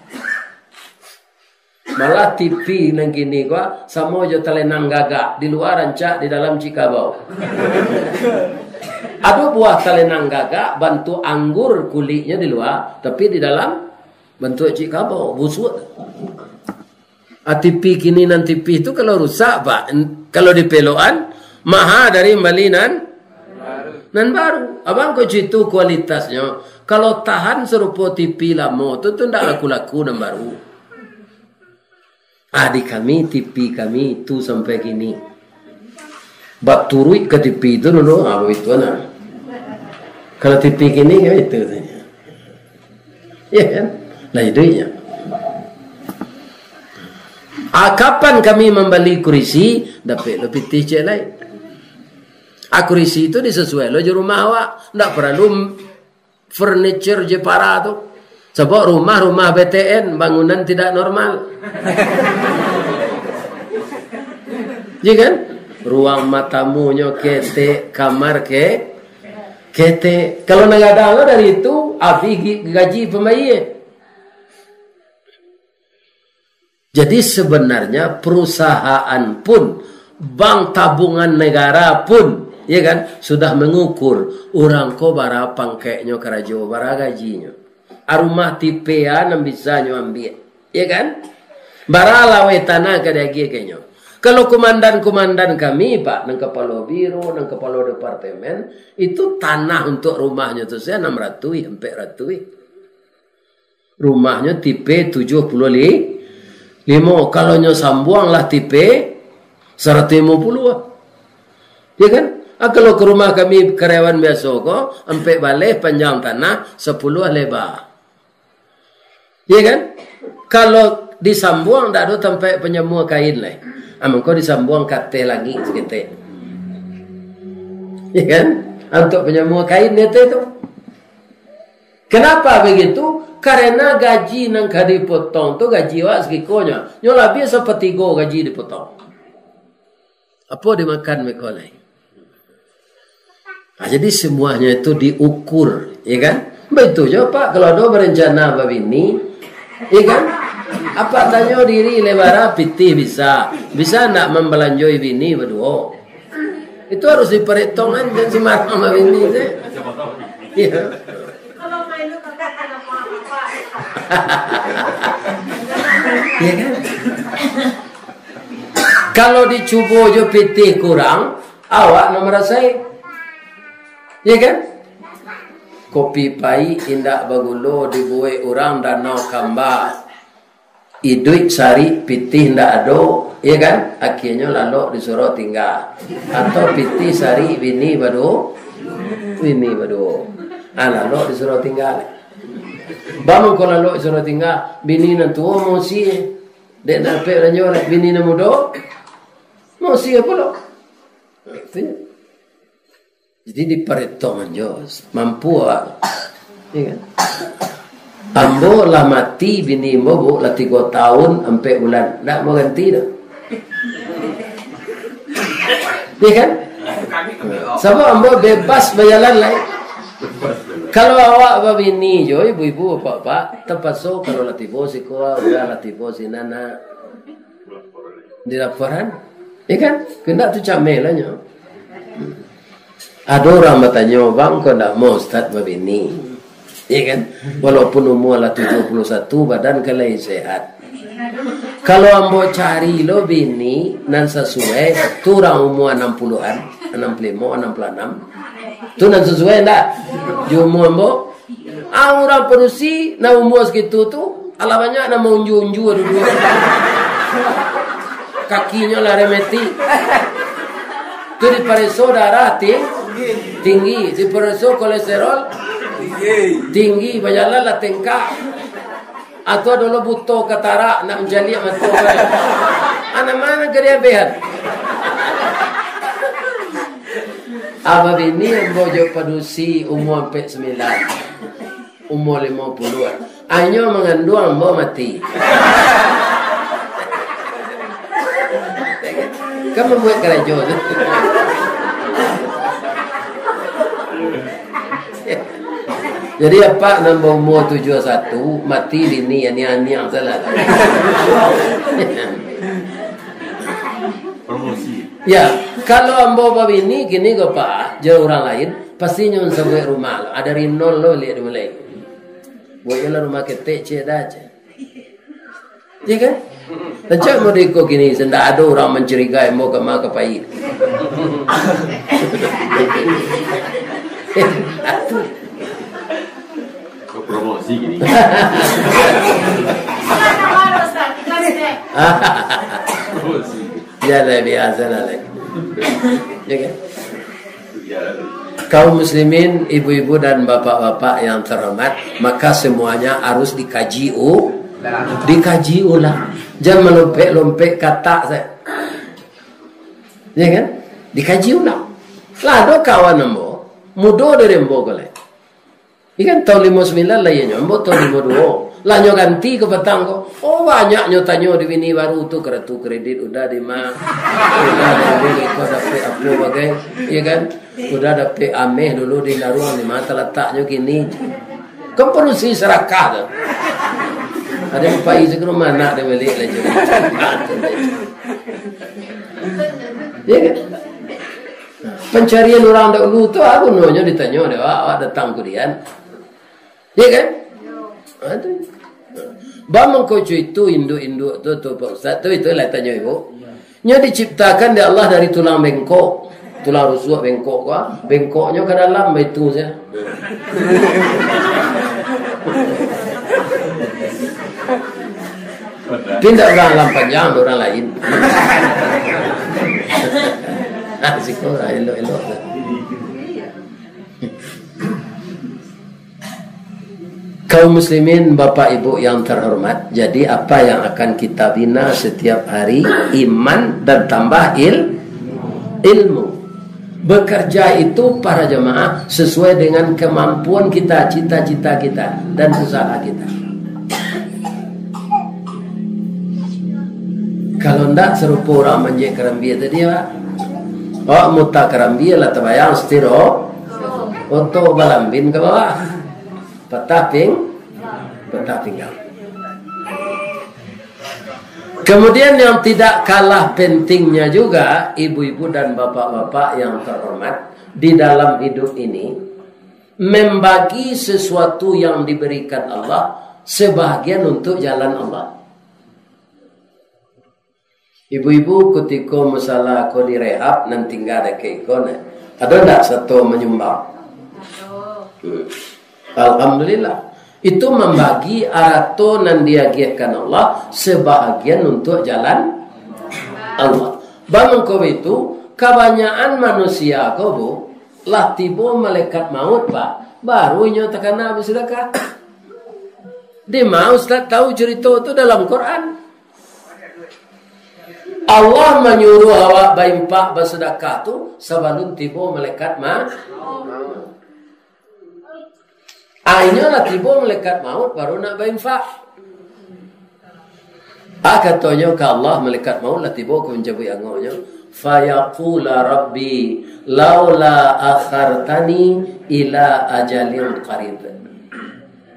Malah T V nan kini ko, ah, samo jo talenang gagak, di lua rancak, di dalam cik kabau. Ado buah talenang gagak, bantuak anggur kuliknyo di lua, tapi di dalam bantuak cik kabau, busuak. Ah, T V kini nan tipih tu kalau rusak, Pak, en-, kalau dipelokan, maha dari mambali nan, nan baru. Abang ko citu kualitasnyo, kalau tahan sarupo T V lamo tu, tu ndak laku-laku nan baru. Ah, di kami, T V kami tu sampai kini. Baturuik ka T V tu dulu, ah, itu nah. Kalau T V kini, kan itu saja. Ya kan? Lah, iduiknyo. Ah, kapan kami mambali kurisi, dapek lo pitih ciek lai. Ah, kurisi tu disasuai lo jo rumah awak. Ndak paralu furniture Jepara tu. Sabab rumah-rumah B T N, bangunan tidak normal. Ya kan? Ruang tamunyo ketek, kamar ke-, ketek. Kalau nan gadang lo dari itu, abih gi-, gaji pambayia. Jadi, sebenarnya perusahaan pun, bank tabungan negara pun, ya kan, sudah mengukur urang ko bara pangkeknyo karajo, bara gajinyo. A rumah tipe a nan bisa nyo ambiak, ya kan? Bara laweh tanah ka diagiah ka inyo. Kalau komandan-komandan kami, Pak, nan kapalo biro, nan kapalo departemen, itu tanah untuk rumahnyo tu saja anam ratuih, ampek ratuih. Rumahnyo tipe tujuah puluah li-, limo. Kalau nyo sambuang lah tipe saratuih limo puluah. Ya kan? Ah, kalau ka rumah kami karyawan biaso ko, ampek baleh panjang tanah, sapuluah leba. Iya kan? Kalau di Sambuang ndak ado tampek panyamua kain lai. Ah, mangko di Sambuang ka ateh langik saketek. Iya kan? Ah, untuak panyamua kain di ateh tu. Kenapa begitu? Karena gaji nan ka dipotong tu gaji awak sakikonyo. Nyo labiah sapatigo gaji dipotong. Apo dimakan beko lai? Nah, jadi semuanya itu diukur, ya kan? Baitu jo, Pak, kalau ado berencana babini, ya kan? Apak tanyo diri lai bara pitih bisa, bisa ndak mambalanjoi bini baduo? Itu harus diperhitungkan, jan sembarang babini tu. Iya. Ya kan? Kalau dicubo jo pitih kurang, awak nan marasai. Ya kan? Kopi paik indak bagulo dibuek urang Danau Kamba. Iduik sarik pitih indak ado, ya kan? Akhianyo lalok disuruah tingga. Atau pitih sarik bini baduo, bini baduo. Ah, lalok disuruah tingga. Baa mangko lalok disuruah tingga, bini nan tuo mausia. Dek nak dapek balanjo, bini nan mudo mausia pulo. Itu nyo. Jadi diparhitungkan jo, mampu awak. Iya kan? Ambo lah mati, bini ambo, Bu, lah tigo tahun ampek bulan. Ndak mau ganti doh. Iya kan? Sabab ambo bebas bajalan lai. Kalau awak babini jo ibu-ibu, bapak-bapak, tapaso kalau lah tibo siko, udah lah tibo sinan, nak dilaporan. Iya kan? Kandak tu cameh lah nyo. Ado urang batanyo, "Bang, kok ndak mau Ustaz babini?" Iya kan? Walaupun umua lah tujuah puluah satu, badan kan lai sehat. Kalau ambo cari lo bini nan sasuai, tu urang umua anam puluahan, anam puluah limo, anam puluah anam. Tu nan sasuai ndak? Jo umua ambo? Ah, urang padusi, nan umua sakitu tu, alah banyak nan maunjua-unjua duduak. Kakinyo lah rematik. Tu dipareso darah ting-, tinggi, dipareso kolesterol tinggi, bajalan lah tengkak. Atau dulu buto katarak, nak mancaliak mato. Anak mana ka diabehan? Abah bini ambo jo padusi umua ampek sambilan. Umur limo puluah. Anyo manganduang, ambo mati. Kan mambuek karajo tu. Jadi, apak nan baumur tujuah satu, mati dini, aniang-aniang salah. Promosi. Ya, kalau ambo babini kini ko, Pak, jo urang lain, pasti nyo sabuik rumah lo. Ado Rinol lo, liek di mulai. Buek lah rumah ketek, cek dah, cek. Ya kan? Rancak mo di iko kini, indak ado urang mancurigai mo ka ma ka pai. Promosi kini. Promosi. Ya lah, biasalah, lah. Ya kan? Kaum muslimin, ibu-ibu dan bapak-bapak yang terhormat, maka semuanya harus dikaji u-, dikaji ulang. Jangan melompek-lompek kata saja. Ya kan? Dikaji ulang. Lah, ado kawan ambo, mudo dari ambo ko lai. Ikan tahun limo sambilan lah ianyo, ambo tahun limo duo. Lah nyo ganti ka patang ko. Oh, banyaknyo tanyo di bini baru tu, kartu kredit udah di ma. Udah dulu iko dapek apo bagai, iya kan? Udah dapek ameh dulu di Naruang, di ma talataknyo kini. Kan padusi sarakah tu. Ado nan pai se ka rumah anak dia baliak lah je. Iya kan? Pancarian urang dahulu tu, ah, gunonyo ditanyo dek awak, awak datang kudian. Iya kan? Ah, tu. Baa mangko itu induak-induak tu, tu, Pak Ustaz, tu, itu lah tanyo ibu. Nyo diciptakan dek Allah dari tulang bengkok. Tulang rusuk bengkok ko, ah. Bengkoknyo ka dalam, baitu sajo. Tapi indak urang alam panjang, urang lain. Siko lah, elok-elok lah. Kaum muslimin, bapak ibu yang terhormat, jadi apa yang akan kita bina setiap hari? Iman dan tambah il-, ilmu. Bekerja itu, para jemaah, sesuai dengan kemampuan kita, cita-cita kita, dan usaha kita. Kalau ndak, sarupo urang manjek karambia tadi, Pak. Awak muta karambia lah tabayang setir o-, oto balambin ka bawah. Patah ping-, patah pinggang. Kemudian yang tidak kalah pentingnya juga, ibu-ibu dan bapak-bapak yang terhormat, di dalam hidup ini, membagi sesuatu yang diberikan Allah, sebahagian untuk jalan Allah. Ibu-ibu, kutiko musala ko direhab, nan tingga dakek iko, nah, ado ndak sato manyumbang? Hmm. Alhamdulillah. Itu mambagi arato nan diagiahkan Allah, sebahagian untuk jalan Allah. Bamangko itu, kabanyakan manusia ko, Bu, lah tibo malaikat maut, Pak, baru inyo takana basadakah. Di ma Ustaz tahu carito tu dalam Quran? Allah manyuruh awak bainfak, basadakah tu sabalun tibo malaikat ma-, ah, inyo lah tibo malaikat maut, baru nak bainfak. Ah, katonyo ka Allah, malaikat maut lah tibo ka mancabuik angoknyo. Fayaqula Rabbi, laula akhartani ila ajalin qarib.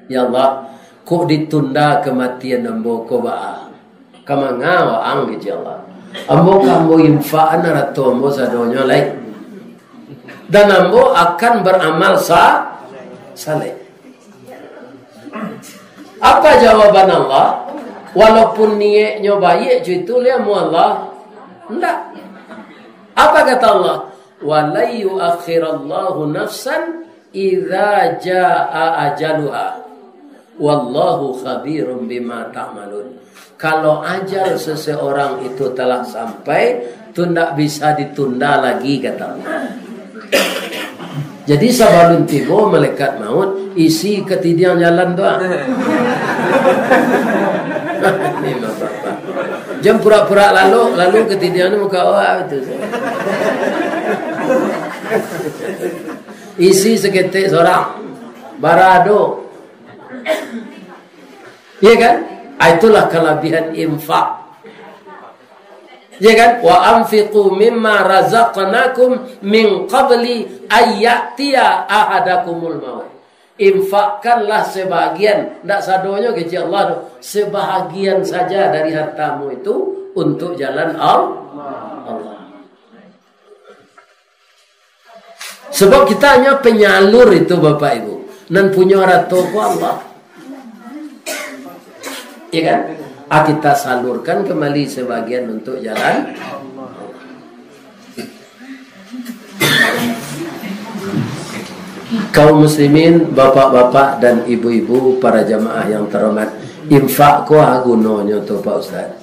Ya Allah, kok ditunda kematian ambo ko baa? Ka manga waang, kecek Allah. Ambo ka ambo infakan arato ambo sadonyo lai. Dan ambo akan baramal sa-, saleh. Apa jawaban Allah? Walaupun niatnyo baiak, cuito liamu Allah. Ndak. Apa kata Allah? "Wa lan yuakhirallahu nafsan idza jaa ajaluha. Wallahu khabirum bima ta'malun." Kalau ajal seseorang itu telah sampai, tu ndak bisa ditunda lagi, kata Allah. Jadi, sabalun tibo malaikat maut, isi katidiang jalan tu, ah. Ni mah, Pak, Pak. Jan purak-purak lalu, lalu katidiang ni muka awak tu. Isi saketek sorang. Barado. Iya kan? Ah, itulah kalabihan infak. Iya kan? "Wa anfiqu mimma razaqnakum min qabli ay ya'tiya ahadakumul maut." Infakkanlah sebahagian, ndak sadonyo, kecek Allah tu, sebahagian saja dari hartamu itu untuk jalan Al-, Allah. Sebab kita hanya penyalur itu, Bapak Ibu. Nan punyo arato ko Allah. Ya kan? Ah, kita salurkan kembali sebagian untuk jalan. Kaum muslimin, bapak-bapak dan ibu-ibu, para jamaah yang terhormat, infak ko ah gunonyo tu, Pak Ustaz,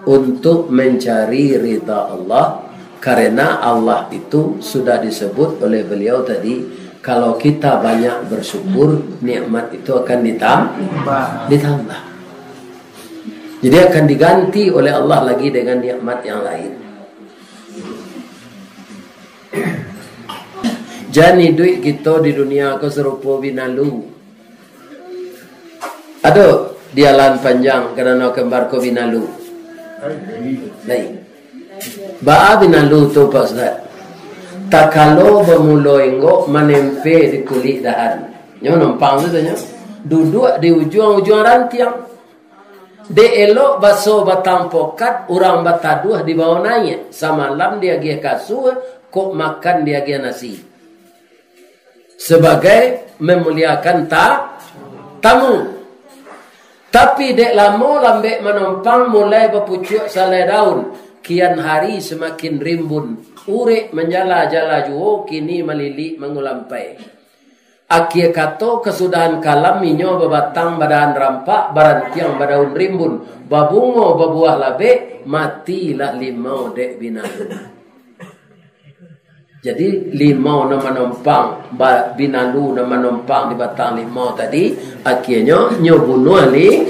untuk mencari ridha Allah, karena Allah itu sudah disebut oleh beliau tadi, kalau kita banyak bersyukur, nikmat itu akan ditam-, ditambah. Jadi akan diganti oleh Allah lagi dengan nikmat yang lain. Jan iduik kito di dunia ko sarupo binalu. Ado di Alahan Panjang, karano gambar ko binalu. Baik. Baa binalu tu, Pak Ustaz? Takalo bamulo inggok manempe di kulik dahan. Nyo manumpang tu, nyo duduak di ujuang-ujuang rantiang. Dek elok baso batang pokat, urang bataduah di bawah naiak. Samalam diagiah kasua, kok makan diagiah nasi. Sabagai mamuliakan ta-, tamu. Tapi dek lamo lambek manompang, mulai bapucuak salai daun, kian hari samakin rimbun. Urek manjala-jala juo, kini malilik mangulampai. Akia kato, kasudahan kalam, inyo babatang badahan rampak, barantiang badaun rimbun, babungo babuah labek, matilah limau dek binalu. Jadi, limau nan manompang, ba-, binalu nan manompang di batang limau tadi, akhianyo nyo bunuah li-,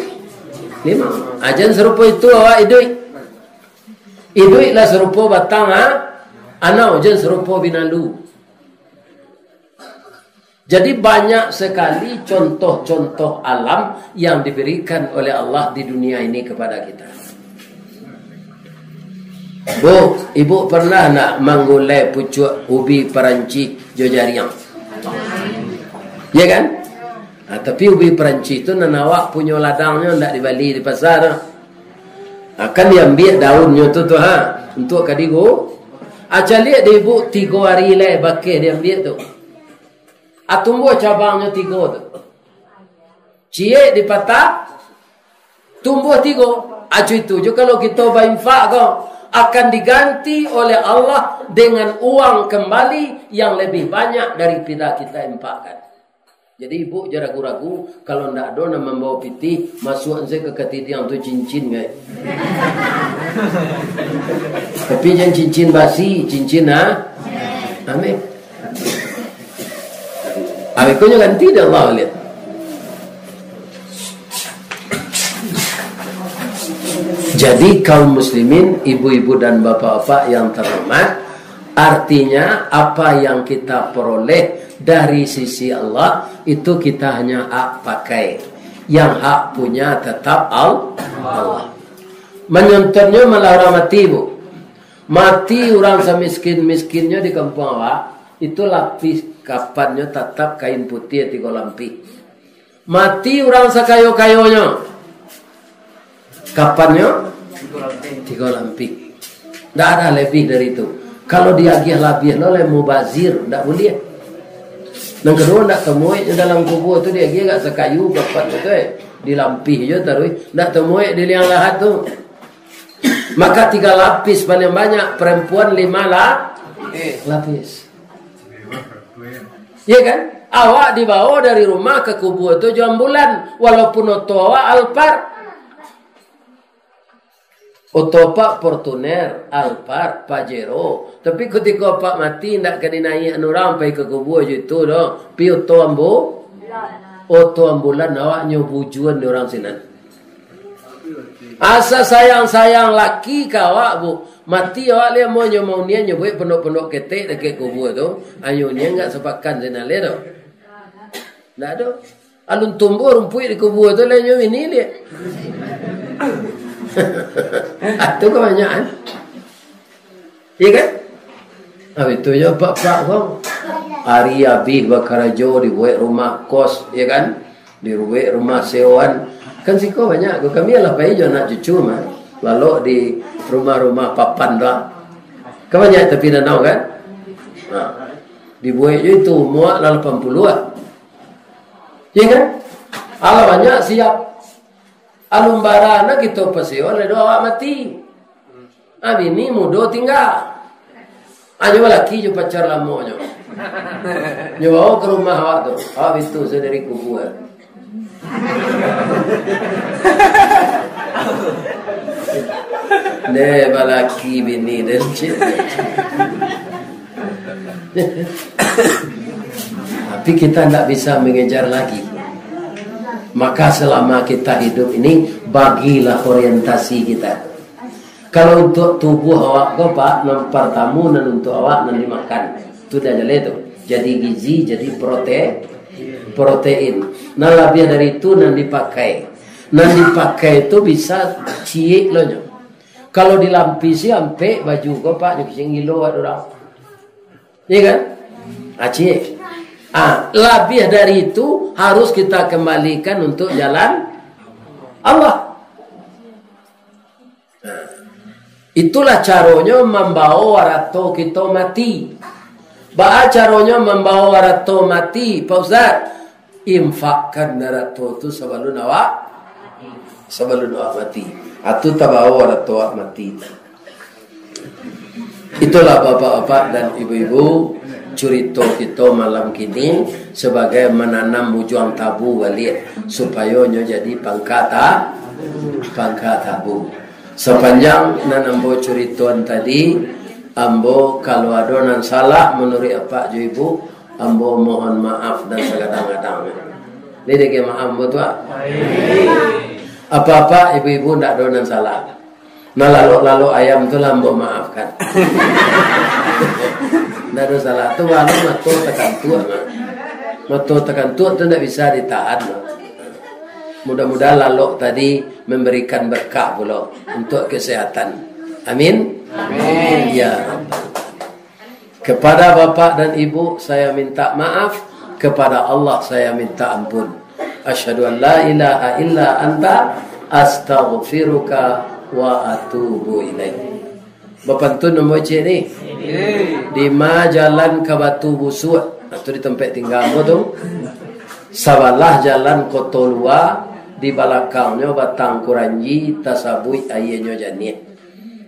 limau. Ajan sarupo itu awak iduik. Iduiklah sarupo batang, ha? Anau, jan sarupo binalu. Jadi, banyak sekali contoh-contoh alam yang diberikan oleh Allah di dunia ini kepada kita. Bu, ibu pernah nak manggulai pucuak ubi Perancis jo jariang? Ya kan? Ha, tapi ubi Perancis tu nan awak punyo ladangnyo, ndak dibali di pasar. Ha, kan diambiak daunnyo tu, tu, ha, untuak ka digu-, ha, caliak dek ibu, tigo ari lai bakeh diambiak tu. Ha, tumbuah cabangnyo tigo tu. Ciek dipatah, tumbuah tigo. Acu itu jo kalau kito bainfak ko, akan diganti oleh Allah dengan uang kembali yang lebih banyak daripada kita infakkan. Jadi, ibu jan ragu-ragu, kalau ndak ado nan mambawa pitih, masuakan sajo ka katidiang tu cincin, ngai. Tapi jan cincin basi, cincin, ha? Amin. Amin. Ko nyo ganti dek Allah, liek. Jadi, kaum muslimin, ibu-ibu dan bapak-bapak yang terhormat, artinya, apa yang kita peroleh dari sisi Allah, itu kita hanya hak pakai. Yang hak punya tetap Al-, Allah. Manyontonnyo malah urang mati, Bu. Mati urang samiskin-miskinnyo di kampuang awak, itu lapih kapannyo tatap kain putiah tigo lapih. Mati urang sakayo-kayonyo, kapannyo tigo lapih. Ndak ada lebih dari itu. Kalau diagiah labiah lo, lai mubazir, ndak buliah. Nan kaduo, ndak tamuek dalam kubua tu, diagiah agak sakayu kapan tu, eh. Dilampih jo taruih, ndak tamuek di liang lahat tu. Maka tiga lapis paling banyak, perempuan lima la-, lapis. Ya kan? Awak dibawa dari rumah ke kubua tu jo ambulan, walaupun oto awak Alphard. Oto apak Fortuner, Alphard, Pajero. Tapi kutiko apak mati, ndak ka dinaiakan urang pai ka kubua jo itu doh. Pi oto ambu-, oto ambulan awak nyo bujuan di urang sinan. Asa sayang-sayang laki ka awak, Bu. Mati awak lai, amuah nyo maunian nyo buek pondok-pondok ketek dakek kubua tu. Ayo nian agak sapakan sinan lai tu. Ndak ado. Alun tumbuah rumpuik di kubua tu, lai nyo bini liak. Ah, tu kabanyakan. Iya kan? Nah, itu jo apak-apak ko. Ari abih bakarajo, dibuek rumah kos, ya kan? Dibuek rumah sewaan. Kan siko banyak ko. Kami alah pai jo anak cucu mah. Lalok di rumah-rumah papan tu, ah. Kan banyak tapi danau kan? Nah, dibuek jo itu, muak lah lapan puluah, ah. Iya kan? Alah banyak siap. Alun bara nak kito pasio, lai doh awak mati. Ah, bini mudo tingga. Ah, nyo balaki jo pacar lamonyo. Nyo bawa ka rumah awak tu. Awak bitu sadari kubua. Neh, balaki bini den, cik. Tapi kita ndak bisa mengejar lagi. Maka selama kita hidup ini, bagilah orientasi kita. Kalau untuk tubuh awak ko, Pak, nan partamo nan untuk awak nan dimakan. Tu dah jaleh tu. Jadi gizi, jadi prote-, protein. Nan labiah dari itu nan dipakai. Nan dipakai tu bisa ciek lo nyo. Kalau dilampisi ampek baju ko, Pak, nyo kicing gilo awak urang. Iya kan? Acik. Ah, labiah dari itu harus kita kembalikan untuk jalan Allah. Nah, itulah caronyo mambawa warato kito mati. Baa caronyo mambawa warato mati, Pak Ustaz? Infakkan warato tu sabalun awak, sabalun awak mati. Atu tabawa warato awak mati. Itulah bapak-bapak dan ibu-ibu, curito kito malam kini sabagai mananam bujuang tabu baliak, supayo nyo jadi pangka ta-, pangka tabu. Sapanjang nan ambo curitoan tadi, Ambo kalau ado nan salah manuruik apak jo ibu, ambo mohon maaf dan sagadang-gadang. Ni dek maaf ambo tu, ah. Apak-apak, ibu-ibu, ndak ado nan salah. Nah, lalok-lalok ayam tu lah ambo maafkan. Ndak ado salah tu, walau mato takantuak, mah. Mato takantuak tu ndak bisa ditahan, mah. Mudah-mudahan lalok tadi memberikan berkah pulo untuk kesehatan. Amin. Amin. Ya Rabbal. Kepada bapak dan ibu saya minta maaf, kepada Allah saya minta ampun. Asyhadu an la ilaha illa anta, astaghfiruka wa atubu ilaik. Bapantun ambo ciek ni. Di ma jalan ka Batu Busuak, nah, tu di tampek tingga ambo tu. Sabalah jalan Koto Lua, di balakangnyo Batang Kuranji, tasabuik aianyo janiah.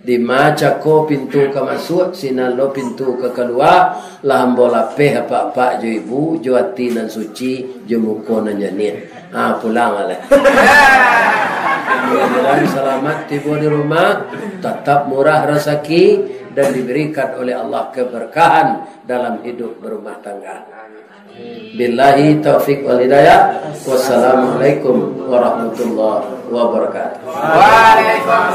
Di ma cako pintu ka masuak, sinan lo pintu ka kalua, lah ambo lapeh apak-apak jo ibu, jo ati nan suci, jo muko nan janiah. Ah, pulang lah. Mudah-mudahan salamat tibo di rumah, tatap murah rasaki, dan diberikan oleh Allah keberkahan dalam hidup berumah tangga. Billahi taufik wal hidayah. Wassalamualaikum warahmatullahi wabarakatuh. Waalaikumsalam.